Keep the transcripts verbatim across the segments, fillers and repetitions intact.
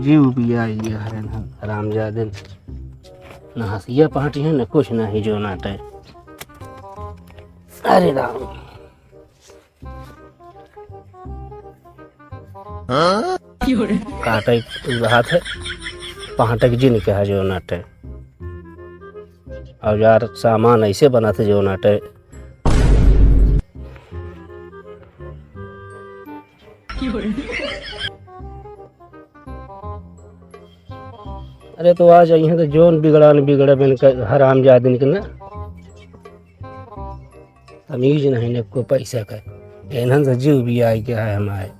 ये उबिया ये है ना, हरामजादे। न हंसिया पार्टी है, न कुछ, ना ही जो नाटे। अरे राम। काटे के हाथ है, पहाटे के जिन के है जो नाटे। औजार सामान ऐसे बनत है जो नाटे। अरे तो आ जाइए तो जोन बिगड़ान बिगड़े बन के हरामजादिन के ना। तमीज नहीं ने को पैसा का। एनहन से जीव भी आई के है हमारे।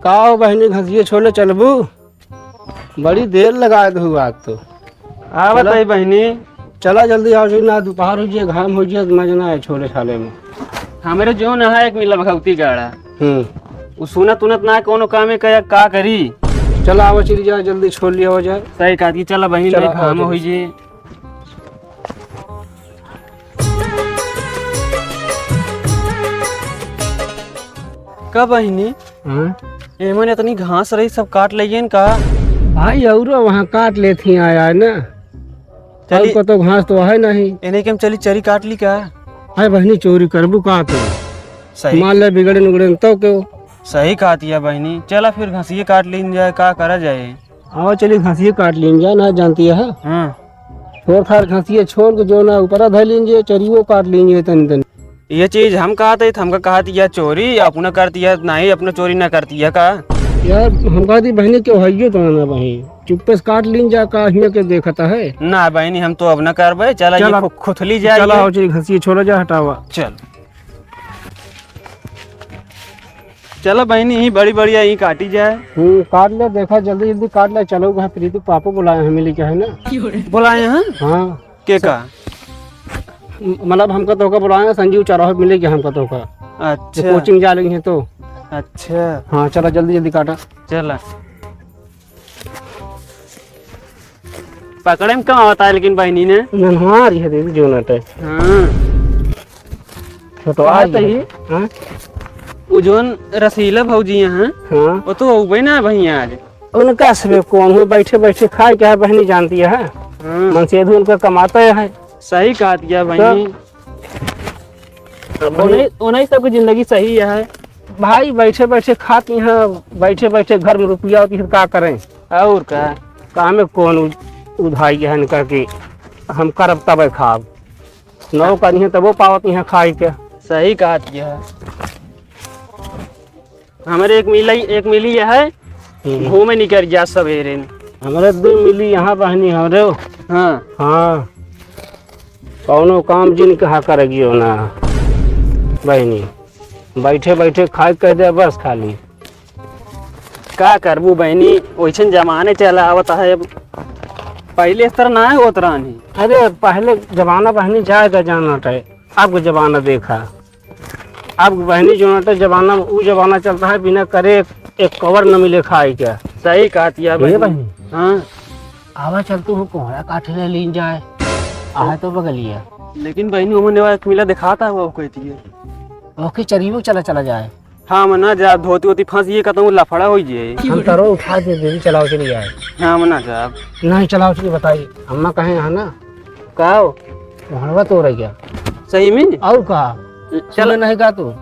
का हो बहिनी, घसिये छोले चलबू? बड़ी देर लगाए दहू आज तो। आवत चला। है बहिनी। चला जल्दी आओ जी, ना दोपहर हो जाए, घाम हो जाए, मजा ना आए छोले छाले में। हमरे जो ना है एक मिला भगवती गाड़ा। हम्म। उ सुनत उनत ना कोनो कामे का, का करी? चला आओ, चली जाए जल्दी, छोड़ लिया हो जाए। सही कहा कि चला बहिनी, चला, नहीं घाम आओ हो जल्दी। जाए। का बहिनी? हाँ? एमन इतनी घास रही, सब काट लेइयन का? भाई, औरो वहाँ काट लेत ही आया है ना। चली। और को तो घास तो है नहीं। इन्हें के हम चली चरी काट ली का? अरे बहिनी, चोरी करबू का तू? सही। मान ले बिगड़े नुगड़े तो क्यों? सही कहती है बहिनी, चला फिर घसिये काट लीन जाए, का करा जाए? आवा चली घसिये काट लीन जाए, ना जानती है। हाँ। छोड़ खार घसिये छोड़ के जो ना ऊपर धर लीन जाए, चरियो काट लीन जाए तनी तनी। ये चीज हम कहत है, हमका कहत या चोरी, अपना करती है, नहीं अपना चोरी ना करती है का? यार हम कहती बहिनी क्यों है ये तो ना बहिनी, चुप्पे से काट लीन जा का, हियाँ के देखता है। ना बहिनी हम तो अब ना करबे, चला ये चला। खु-, खुथली जाए चला ये। हो चली घसिये छोड़ा जा, हटावा। चल। चलो बहिनी, यही बड़ी बढ़िया यही काटी जाए। हम्म, काट ले, देखा जल्दी जल्दी काट ले, चलो वहाँ प्रीति पापा बुलाए हैं, मिली क्या है ना? बुलाए हैं? हाँ। के का? म-, मतलब हमका तोहका बुलाए हैं, संजीव चौराहे मिले क्या हमका तोहका? अच्छा। तो कोचिंग जा रही है तो। अच्छा। हाँ, चला जल्दी जल्दी काटा। चला। पकड़े में कम आवता है लेकिन बहिनी ने। नन्हार ये दे दी जो नट है। हाँ। छोटवा कहा ये तही? है। हाँ? उ जोन रसीला भौजी हैं, हाँ। वो तो अउबे ना भैया आज। उनका सबे कौन हो, बैठे बैठे खाए क्या है, बहिनी जानती है। हाँ। मनसेधु उनका कमाता है। सही कहा दिया बहिनी। तो उन्हें, उन्हें सबकी जिंदगी सही है। भाई बैठे बैठे खाती हैं, बैठे बैठे घर में रुपया होती है, का करें? और का? काम में कौन उ-, उधाई है इनका कि हम करब तबे खाब, नौ करिहे तबो पावत यहाँ खाए के। सही कहा है। हमरे एक मिली, एक मिली है, हम्म। घूमे निकल जा सवेरे। हमरे दो मिली यहाँ बहिनी हमरे। हाँ। हाँ। कौनो काम जिन कहा कर गियो ना बहिनी, बैठे बैठे खाए कह दे बस खाली। का करबू बहिनी, वैसन जमाने चला आवत है। अब पहले इस तरह ना होत रहनी। अरे पहले जमाना बहिनी जाएगा जाना है, अब के जमाना देखा। अब बहिनी जो नटे जमाना में, उ जमाना चलता है, बिना करे एक, एक कवर न मिले खाए के। सही कहती है ये बहिनी। बहिनी। हाँ। आवा चल तू कोहड़ा काटे ले लीन जाए। आहे तो बगलिया। लेकिन बहिनी, ओमन एवा एक मिला दिखाता है, वो कहती है। ओके, चरियो चला, चला जाए। हाँ, हम ना जाब, धोती वोती फंसी है, कहता हूँ लफड़ा हो जाए। हम तरो उठा दे, दीदी चलाओ चली जाए। हाँ, हम ना जाब। नहीं चलाओ चली बताई, अम्मा कहे यहाँ ना। का हो? वहाँ तो रह गया। सही में? और का? चल। सुने नहीं का तू?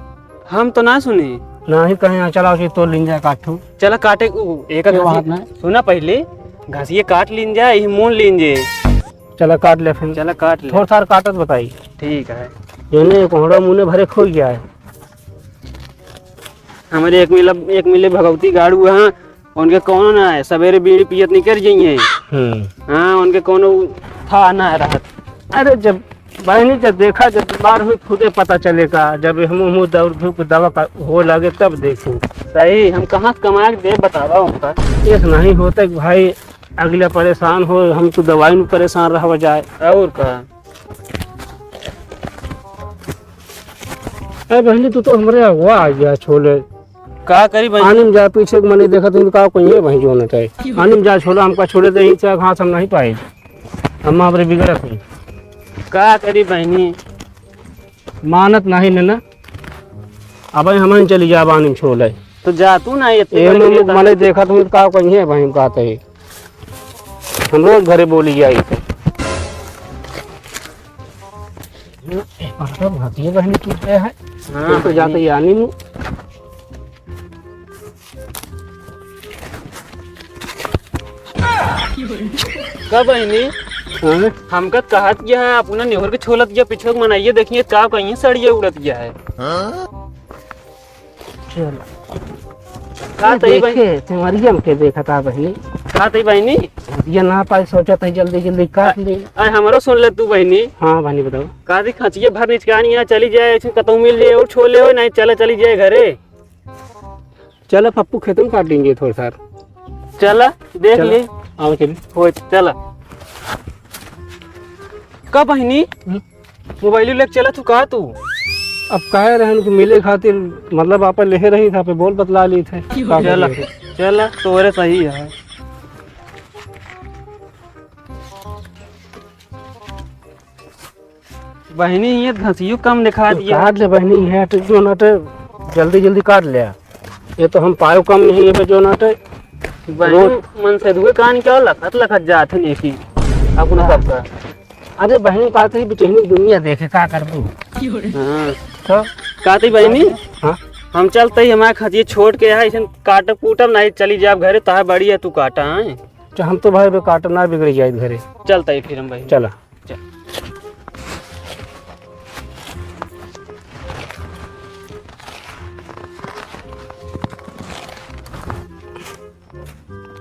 हम तो ना सुनी। नहीं कहे यहाँ चलाओ चली तो लीन जाए काटू। चला काटे, उ, एक ये बात नहीं। सुना पहले, घसिये काट लीन जाए, यही मोल लीन जाए। चला काट ले फिर। चला काट ले। थोड़ा सार काटत बताई। ठीक है। ये नहीं, कोहड़ा मुने भरे खो गया है। हमरे एक मिला, एक मिले भगवती गाड़ू हैं, उनके कौनो ना है, सवेरे बीड़ी पियत निकल जाइए। हम्म। हाँ, उनके कौनो था ना रहत। अरे जब बहिनी जब देखा, जब बीमार हुई खुदे पता चलेगा, जब हम मुँह दौड़ धूप दवा का हो लगे तब देखू। सही, हम कहाँ से कमा के दे बतावा उनका। एक नहीं होता कि भाई अगला परेशान हो, हम तो दवाई में परेशान रह जाए। और का? ए बहिनी, तू तो हमरे अगवा आ गया छोले। का करी बहिनी? आनी में जा पीछे के मने देखा तुम का कोई है वहीं जो नटे। आनी में जा छोला हमका छोड़े दे, इनसे घास हम नहीं पाए। हम हमरे बिगड़त नहीं। का करी बहिनी? मानत नाही ने ना। अब हम चली जा बानी छोले। तो जा तू ना, ये ए, मने देखा तू का कहिए बहिन, कहते ही। हम रोज घरे बोली जाई तो। ए, पागल, भातिये बहिनी टूट गया है। हाँ, तो जाते बहिनी। यानी नु। का बहिनी? हाँ? हमका कहत गया है, अपना नेहर के छोलत गया, पीछे के मनइये देखिए, का कहीं सड़िया उड़त गया है। चल। का तई बहिनी? देखे, तुम्हारी हम के देखा था बहिनी। का तई बहिनी? ये ना पाई, सोचा था जल्दी जल्दी काट ले। अरे हमरो सुन ले तू बहिनी। हाँ बहिनी बताओ। का दी खचिए भर निचकानी है, चली जाए, ऐसे कतौ मिल जाए और छोले हो, नहीं चला चली जाए घरे। चला पप्पू खेतन काट लेंगे थोड़ा सा। चला, देख चला। ले। आओ चली। हो, चला। का बहिनी? हम्म? मोबाइल लेके चला तू का तू? अब कहे रहन कि मिले खातिर, मतलब, आपन लेहे रही था, पे बोल बतला ली थे। का चला, करिए? चला, तोरे सही है। बहिनी, ये घसियो कम दिखा तो दिया। काट ले बहिनी, ये हटे, जो नटे, जल्दी जल्दी काट ले। ये तो हम पायो कम नहीं, ये पे जो नटे। बहिनी, रोज मन से दुए कान क्या लखत लखत जात है नेकी अपना सबका। अरे बहिनी, कहते ही बेचैनी दुनिया देखे, का करबू? हाँ। तो? कहते ही बहिनी, हाँ? हम चलते ही हमारे खचिए छोड़ के है, ऐसे काटब कूटब नहीं, चली जाब घरे, तहा बड़ी है तू काटा है। तो हम तो भाई बे काटब ना बिगड़ जाए घरे। चलते ही फिर हम बहिनी। चला। चल।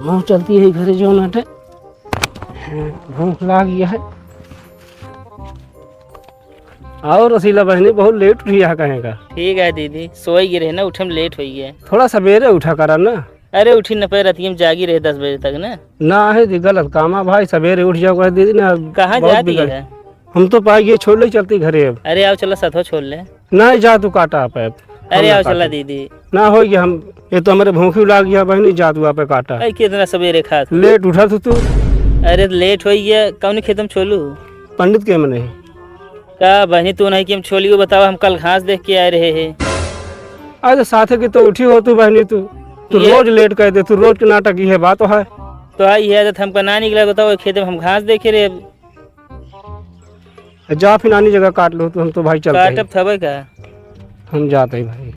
हम चलती है घरे जो नाटे। भूख लाग गया है। और रसीला बहिनी बहुत लेट उठी है कहेगा। ठीक है दीदी, सोई गिरे ना, उठे में लेट होई गया। थोड़ा सवेरे उठा करा ना। अरे उठी न पे, रतिया में जागी रहे दस बजे तक ना। ना है जी, गलत काम है भाई, सवेरे उठ जाओ कह दीदी ना। कहाँ बहुत जाती बिगड़ है? हम तो पाई ये छोड़ ले चलती घरे अब। अरे आओ चला सथवा छोड़ ले। नहीं जा तू काटा पे। अरे हम ना आओ चला काटे। दीदी। ना होई कि हम, ये तो हमारे भूखी लाग गया बहिनी, जा तू आपे काटा। अरे कितना सवेरे खात हो। लेट उठा तू, तू। अरे लेट होई गया, कौन खेत में छोलू? पंडित के मने। का बहिनी तू नहीं कि हम छोलियो बतावा, हम कल घास देख के आए रहे हैं। अरे साथे की तो उठी हो तू बहिनी, तू, तू ये रोज लेट कर दे, तू रोज के नाटक ये बात है। तो आई है आदत हमका ना निकला, बताओ खेत में हम घास देखे रहे। जा फिर नानी जगह काट लो तू, हम तो भाई चलते हैं। काटब थबे का? हम जाते हैं भाई।